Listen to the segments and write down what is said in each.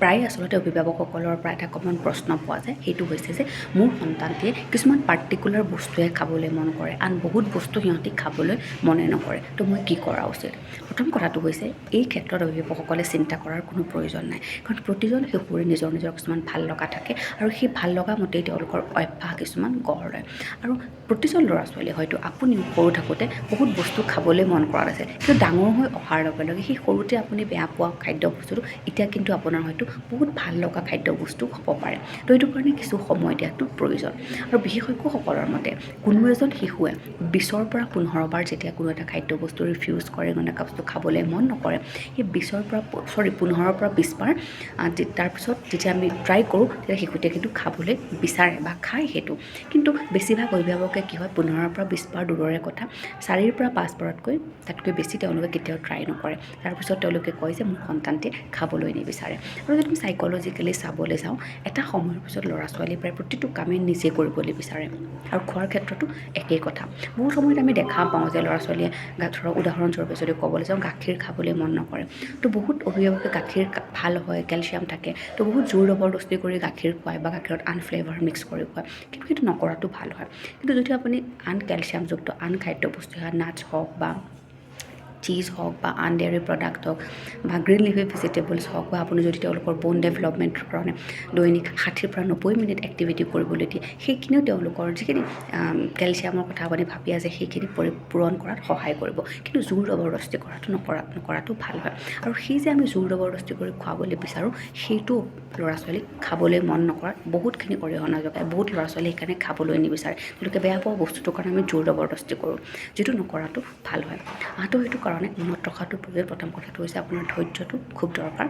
প্ৰায় আচলতে অভিভাৱকসকলৰ পৰা এটা কমন প্ৰশ্ন পোৱা যায়। সেইটো হৈছে যে মোৰ সন্তানটিয়ে কিছুমান পাৰ্টিকুলাৰ বস্তুৱে খাবলৈ মন কৰে, আন বহুত বস্তু সিহঁতি খাবলৈ মনে নকৰে। তো মই কি কৰা উচিত? প্ৰথম কথাটো হৈছে, এই ক্ষেত্ৰত অভিভাৱকসকলে চিন্তা কৰাৰ কোনো প্ৰয়োজন নাই। কাৰণ প্ৰতিজন শিশুৰে নিজৰ নিজৰ কিছুমান ভাল লগা থাকে আৰু সেই ভাল লগা মতেই তেওঁলোকৰ অভ্যাস কিছুমান গঢ় লয়। আৰু প্ৰতিজন ল'ৰা ছোৱালীয়ে, হয়তো আপুনিও সৰু থাকোঁতে বহুত বস্তু খাবলৈ মন কৰা নাছিল, কিন্তু ডাঙৰ হৈ অহাৰ লগে লগে সেই সৰুতে আপুনি বেয়া পোৱা খাদ্য বস্তুটো এতিয়া কিন্তু আপোনাৰ হয়তো বহুত ভাল লগা খাদ্য বস্তু হ'ব পাৰে। তো এইটো কাৰণে কিছু সময় দিয়াটো প্ৰয়োজন। আৰু বিশেষজ্ঞসকলৰ মতে কোনো এজন শিশুৱে 20ৰ পৰা 15 বাৰ যেতিয়া কোনো এটা খাদ্য বস্তু ৰিফিউজ কৰে, কোনো এটা বস্তু খাবলৈ মন নকৰে, সেই 20ৰ পৰা, চৰি, 15ৰ পৰা 20 বাৰ, তাৰপিছত যেতিয়া আমি ট্ৰাই কৰোঁ, তেতিয়া শিশুটিয়ে কিন্তু খাবলৈ বিচাৰে বা খায় সেইটো। কিন্তু বেছিভাগ অভিভাৱকে কি হয়, 15ৰ পৰা 20 বাৰ দূৰৰে কথা, 4ৰ পৰা 5 বাৰতকৈ, তাতকৈ বেছি তেওঁলোকে কেতিয়াও ট্ৰাই নকৰে। তাৰপিছত তেওঁলোকে কয় যে মোৰ সন্তানটিয়ে খাবলৈ নিবিচাৰে। আৰু যদি আমি চাইক'লজিকেলি চাবলৈ যাওঁ, এটা সময়ৰ পিছত ল'ৰা ছোৱালীয়ে প্ৰায় প্ৰতিটো কামেই নিজে কৰিবলৈ বিচাৰে আৰু খোৱাৰ ক্ষেত্ৰতো একেই কথা। বহুত সময়ত আমি দেখা পাওঁ যে ল'ৰা ছোৱালীয়ে, ধৰক উদাহৰণস্বৰূপে যদি ক'বলৈ যাওঁ, গাখীৰ খাবলৈ মন নকৰে। তো বহুত অভিভাৱকে গাখীৰ ভাল হয়, কেলছিয়াম থাকে, তো বহুত জোৰ জবৰদস্তি কৰি গাখীৰ খুৱায় বা গাখীৰত আন ফ্লেভাৰ মিক্স কৰি খুৱায়। কিন্তু সেইটো নকৰাটো ভাল হয়। কিন্তু যদি আপুনি আন কেলছিয়ামযুক্ত আন খাদ্য বস্তু, সেয়া নাটছ হওক বা চীজ হওক বা আন ডেইৰী প্ৰডাক্ট হওক বা গ্ৰীণ লিফি ভেজিটেবলছ হওক, বা আপুনি যদি তেওঁলোকৰ ব'ন ডেভেলপমেণ্টৰ কাৰণে দৈনিক 60ৰ পৰা 90 মিনিট এক্টিভিটি কৰিবলৈ দিয়ে, সেইখিনিও তেওঁলোকৰ যিখিনি কেলছিয়ামৰ কথা আপুনি ভাবি আছে, সেইখিনি পূৰণ কৰাত সহায় কৰিব। কিন্তু জোৰ জবৰদস্তি কৰাটো নকৰাটো ভাল হয়। আৰু সেই যে আমি জোৰ জবৰদস্তি কৰি খুৱাবলৈ বিচাৰোঁ, সেইটো ল'ৰা ছোৱালীক খাবলৈ মন নকৰাত বহুতখিনি অৰিহণা যোগায়। বহুত ল'ৰা ছোৱালী সেইকাৰণে খাবলৈ নিবিচাৰে। তেওঁলোকে বেয়া পোৱা বস্তুটোৰ কাৰণে আমি জোৰ জবৰদস্তি কৰোঁ, যিটো নকৰাটো ভাল হয়। তো সেইটো কাৰণে মনত ৰখাটো প্ৰয়োজন। প্ৰথম কথাটো হৈছে আপোনাৰ ধৈৰ্যটো খুব দৰকাৰ।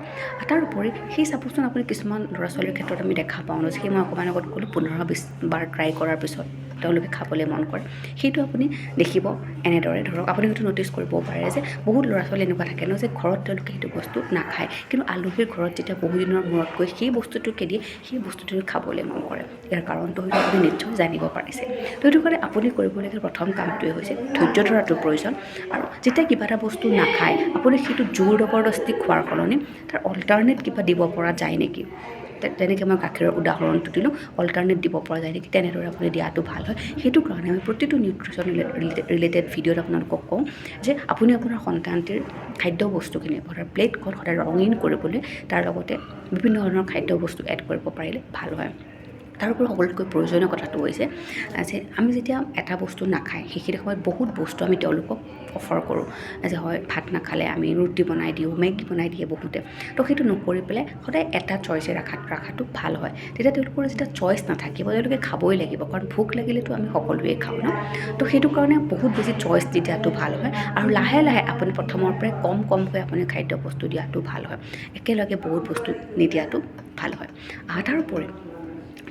তাৰোপৰি সেই চাপ'জচোন আপুনি কিছুমান ল'ৰা ছোৱালীৰ ক্ষেত্ৰত আমি দেখা পাওঁ ন, সেই মই অকণমান আগত ক'লোঁ, 15-20 বাৰ ট্ৰাই কৰাৰ পিছত তেওঁলোকে খাবলৈ মন কৰে। সেইটো আপুনি দেখিব এনেদৰে, ধৰক আপুনি হয়তো ন'টিছ কৰিবও পাৰে যে বহুত ল'ৰা ছোৱালী এনেকুৱা থাকে ন যে ঘৰত তেওঁলোকে সেইটো বস্তু নাখায়, কিন্তু আলহীৰ ঘৰত যেতিয়া বহুদিনৰ মূৰত গৈ সেই বস্তুটোকে দিয়ে, সেই বস্তুটো খাবলৈ মন কৰে। ইয়াৰ কাৰণটো হয়তো আপুনি নিশ্চয় জানিব পাৰিছে। তো সেইটো কাৰণে আপুনি কৰিবলগীয়া প্ৰথম কামটোৱে হৈছে ধৈৰ্য ধৰাটো প্ৰয়োজন। আৰু যেতিয়া কিবা এটা বস্তু নাখায়, আপুনি সেইটো জোৰ জবৰদস্তি খোৱাৰ সলনি তাৰ অল্টাৰনেট কিবা দিব পৰা যায় নেকি, তেনেকৈ মই গাখীৰৰ উদাহৰণটো দিলোঁ, অল্টাৰনেট দিব পৰা যায় নেকি, তেনেদৰে আপুনি দিয়াটো ভাল হয়। সেইটো কাৰণে আমি প্ৰতিটো নিউট্ৰিশ্যন ৰিলেটেড ভিডিঅ'ত আপোনালোকক কওঁ যে আপুনি আপোনাৰ সন্তানটিৰ খাদ্য বস্তুখিনি, আপোনাৰ প্লেটখন সদায় ৰঙীন কৰিবলৈ তাৰ লগতে বিভিন্ন ধৰণৰ খাদ্য বস্তু এড কৰিব পাৰিলে ভাল হয়। তাৰোপৰি সকলোতকৈ প্ৰয়োজনীয় কথাটো হৈছে যে আমি যেতিয়া এটা বস্তু নাখায়, সেইখিনি সময়ত বহুত বস্তু আমি তেওঁলোকক অফাৰ কৰোঁ যে হয় ভাত নাখালে আমি ৰুটি বনাই দিওঁ, মেগী বনাই দিয়ে বহুতে। তো সেইটো নকৰি পেলাই সদায় এটা চইচে ৰখাটো ভাল হয়। তেতিয়া তেওঁলোকৰ যেতিয়া চইচ নাথাকিব, তেওঁলোকে খাবই লাগিব, কাৰণ ভোক লাগিলেতো আমি সকলোৱে খাওঁ ন। তো সেইটো কাৰণে বহুত বেছি চইচ দি দিয়াটো ভাল হয়। আৰু লাহে লাহে আপুনি প্ৰথমৰ পৰাই কম কমকৈ আপুনি খাদ্য বস্তু দিয়াটো ভাল হয়, একেলগে বহুত বস্তু নিদিয়াটো ভাল হয়। তাৰোপৰি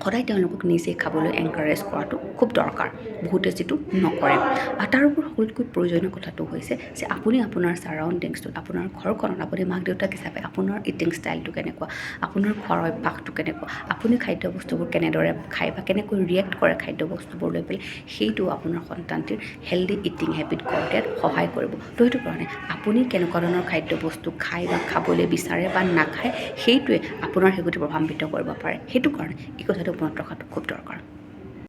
সদায় তেওঁলোকক নিজে খাবলৈ এনকাৰেজ কৰাটো খুব দৰকাৰ, বহুতে যিটো নকৰে। আৰু তাৰোপৰি সকলোতকৈ প্ৰয়োজনীয় কথাটো হৈছে যে আপুনি আপোনাৰ ছাৰাউণ্ডিংছটোত, আপোনাৰ ঘৰখনত, আপুনি মাক দেউতাক হিচাপে আপোনাৰ ইটিং ষ্টাইলটো কেনেকুৱা, আপোনাৰ খোৱাৰ অভ্যাসটো কেনেকুৱা, আপুনি খাদ্য বস্তুবোৰ কেনেদৰে খায় বা কেনেকৈ ৰিয়েক্ট কৰে খাদ্য বস্তুবোৰ লৈ পেলাই, সেইটো আপোনাৰ সন্তানটিৰ হেল্ডি ইটিং হেবিট গঢ় দিয়াত সহায় কৰিব। তো সেইটো কাৰণে আপুনি কেনেকুৱা ধৰণৰ খাদ্য বস্তু খায় বা খাবলৈ বিচাৰে বা নাখায়, সেইটোৱে আপোনাৰ শিশুটি প্ৰভাৱান্বিত কৰিব পাৰে। সেইটো কাৰণে এই কথাটো মনত ৰখাটো খুব দৰকাৰ।